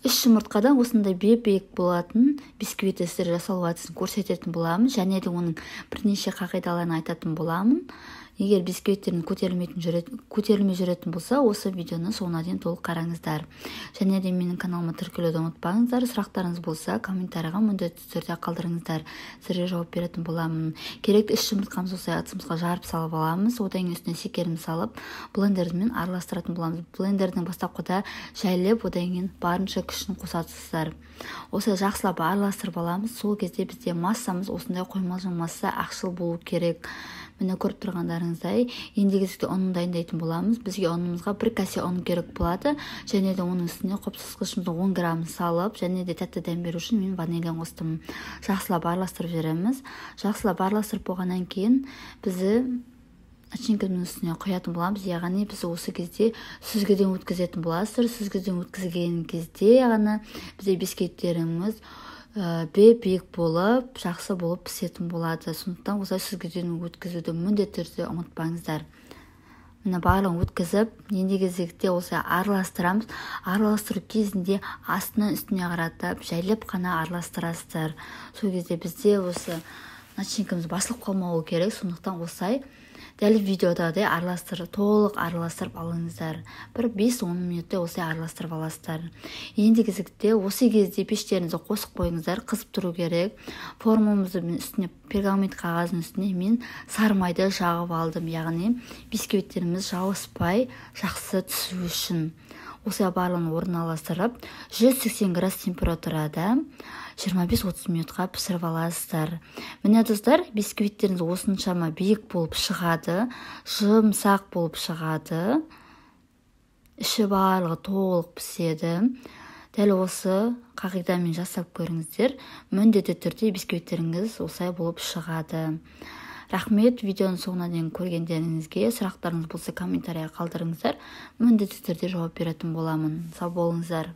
3 жұмыртқадан осындай беп-биік болатын бисквит сіздерге жасалу әдісін көрсететін боламын және де оның бірнеше қағидаларын айтатын боламын. Егер бисквиттердің көтерілмей жүретін болса, осы видеоны соңына дейін толық қараңыздар. Және де менің каналыма тіркелуді ұмытпаңыздар. Сұрақтарыңыз болса, комментарийға міндетті түрде қалдырыңыздар. Сіздерге жауап беретін боламын. Керекті 3 жұмыртқамызды осылай ыдысымызға жарып салып аламыз. Одан кейін үстіне шекерімізді салып, блендермен араластыратын боламыз. Блендердің бастапқыда жайлап, одан кейін барынша күшін қосасыздар. Осылай жақсылап араластырып аламыз. Сол кезде бізде массамыз осындай қоймалжың масса ақшыл болу керек. Міне көріп тұрғандарыңыздай, енді кезекте ұнын дайындайтын боламыз. Бізге ұнымызға 1 кесе ұн керек болады. Және де оның үстіне қопсыз 10 грамм салып, және де тәтті дәм беру үшін мен ванилин қостым. Жақсылап араластырып жібереміз. Жақсылап араластырып болғаннан кейін бізді начинканың үстіне құятын боламыз. Яғни біз осы кезде сүзгіден өткізетін боласыздар. Сүзгіден өткізген кезде ғана бізде бисквиттеріміз беп-биік болып, жақсы болып пісетін болады. Сондықтан осылай сүзгіден өткізуді міндетті түрде ұмытпаңыздар. Міне барлығын өткізіп, енді кезекте осылай араластырамыз. Араластыру кезінде астынан үстіне қаратып, жайлап қана араластырасыздар. Сол кезде бізде осы начинкамыз басылып қалмауы керек. Сондықтан осылай дәл видеодағыдай араластырып, толық араластырып алыңыздар. Бір 5-10 минутта осылай араластырып аласыздар. Енді кезекте осы кезде пештеріңізді қосып қойыңыздар, қызып тұру керек. Формамызды мен үстіне пергамент қағазының үстіне мен сары майды жағып алдым, яғни бисквиттеріміз жабыспай жақсы түсу үшін. Осылай барлығын орналастырып, 180 градус температурада 25-30 минутқа пісіріп аласыздар. Міне достар, бисквиттеріңіз осыншама биік болып шығады, жұмсақ болып шығады. Іші барлығы толық піседі. Дәл осы қағидамен жасап көріңіздер. Міндетті түрде бисквиттеріңіз осылай болып шығады. Рахмет видеоның соңына дейін көргендеріңізге. Сұрақтарыңыз болса комментарияға қалдырыңыздар. Міндетті түрде жауап беретін боламын. Сау болыңыздар.